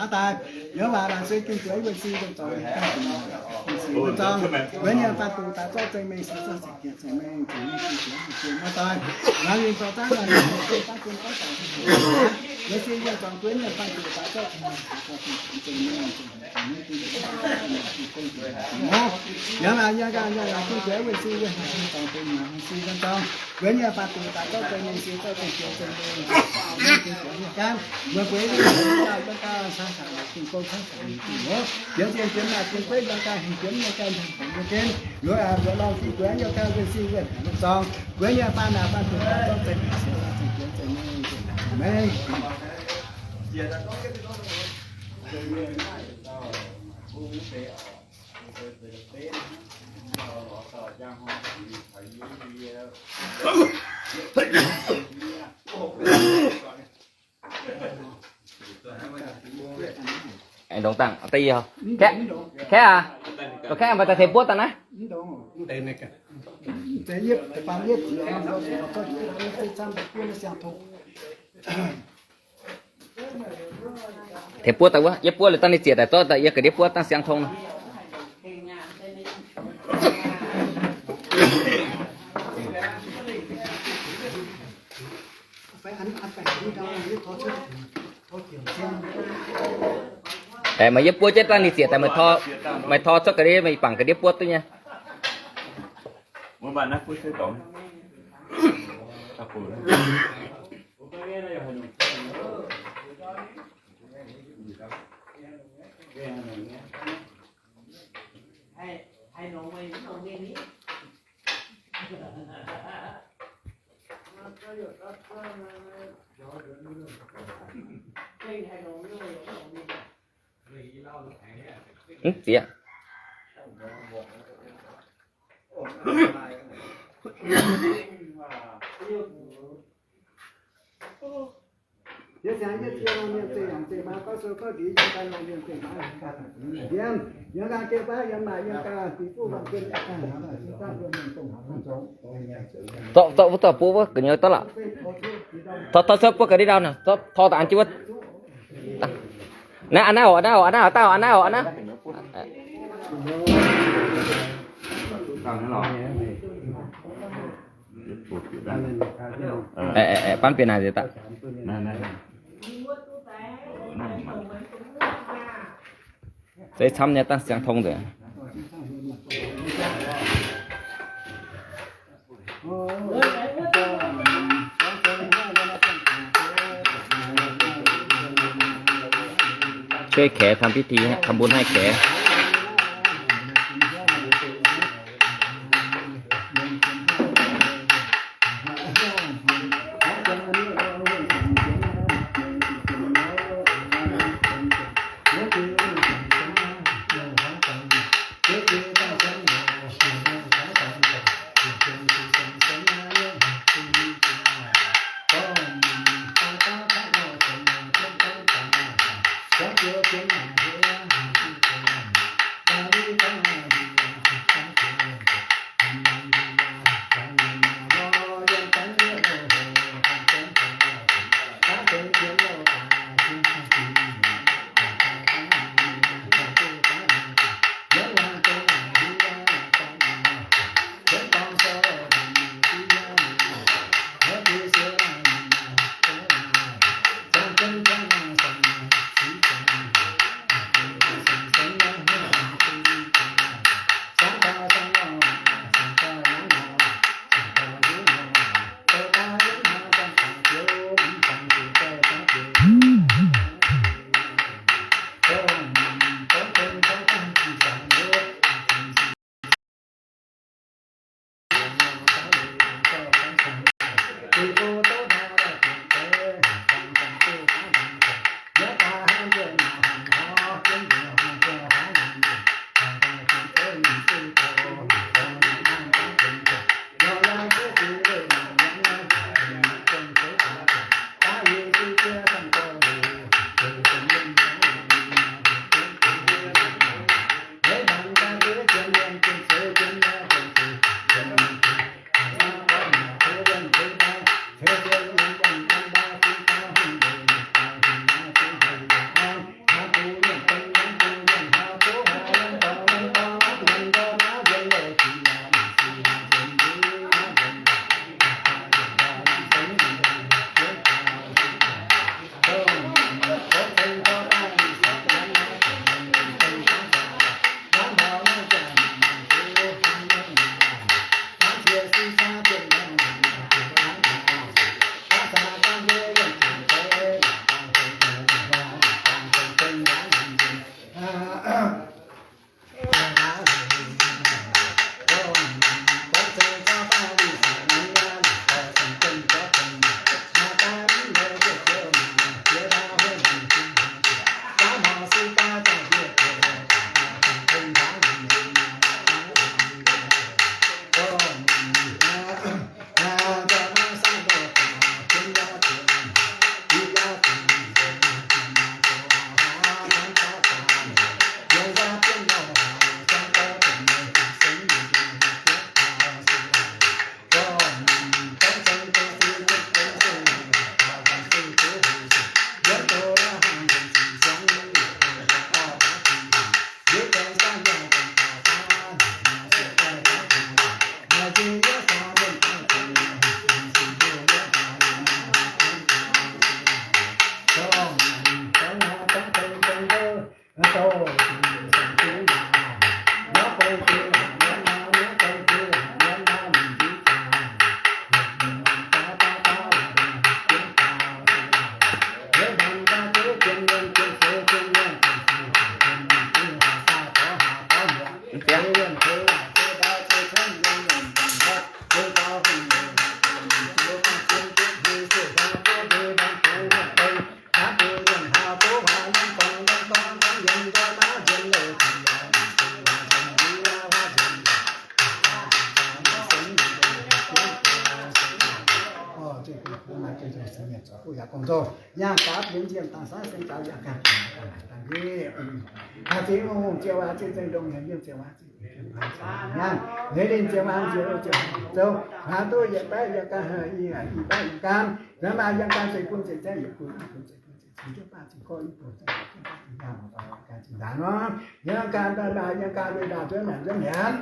Daaih, Yehowa laanh se Tin-Hungh, wuonh sin zorng, wuov nyei faanh dungx daaih zorqv zingh mengh, siex zorqv zingh jiex zingh mengh, zingh mengh zingh zingh zingh mengh, nor doic, nor mingh dorh zaangv nor, wuonh sin zorng, wuov nyei faanh dungx daaih zorqv zingh mengh, zingh mengh, Yangh naaic yie ganh yangh naaic Tin-Hungh wuonh sin, wuonh haic zorng deix nyanc sin nor zorng, wuov nyei faanh dungx daaih zorqv zingh mengh, siex zorqv zingh jiex zingh mengh, mbuo bueix nyei ganh, ganh cangv cangv, Tin-Hungh gong cangv cangv, Tin-Hungh, jienv zinh jienv maaih Tin-Hungh gueiv yiem ganh, hingh jienv yiem ganh, hingh jienv, loz-aac loz-lorngh Tin-Hungh yiem ganh, wuonh sin wuonh haic zorng, wuov nyei faanh naaic faanh dungx daaih zorqv zingh mengh, siex zorqv zingh jiex zingh mengh, zingh mengh. Aengx ndongc dangh, kaeqv, kaeqv aac, kaeqv maaih daaih teix buov daaih naaiv. Teix buov daaih wuov, yietv buov liuz dangh ninh ziec daaih zorqv daaih yie ga'ndiev buov dangh siang tong nor. Aengx maaih yietv buov jienv dangh ninh ziec daaih, maaih tor cuotv ga'ndiev, maaih bangc ga'ndiev buov duqv nyei. Mv zieqv. Zorqv, zorqv, wuov zorqv buov wuov gu'nyuoz daaih lorqc. Tor, tor cuotv buov ga'ndiev ndau nor, tor daaih an jienv wuov. Naaiv, an naaiv oc, an naaiv oc, an naaiv oc, daaih oc, an naaiv oc, an naaiv. Aeqv, aeqv, aeqv, banv bieqc naaic nziex daaih. Zeiv camv nyei dangh siang tong nzengc. ช่วยแขกทำพิธีฮะ ทำบุญให้แขก Thank you. Zoux buo yaac gong-zoh, yangh gaax bienx nzienh dangh saav seng gaux yangh ganh, dangh njiec. Dangh zingh ong hungh ziouc waac zinh zengc ndongc hnyien yiem ziouc waac zinh nyanc, leiz linh ziouc waac nziex ziouc zoux, haaix duqv yietc baeqv yangh ganh, i baeqv yangh ganh, yangh maaih yangh ganh zeiv bun zeiv zaeqv yietc bun, i bun zeiv bun zeiv cin jienv baav zinh gorqv i bun zeiv yietc jienv baav zinh yangh, ganh zinh ndaangc nor, yangh ganh daaih maaih yangh ganh lui ndaangc zuonv naanc nzuonv hnyangx.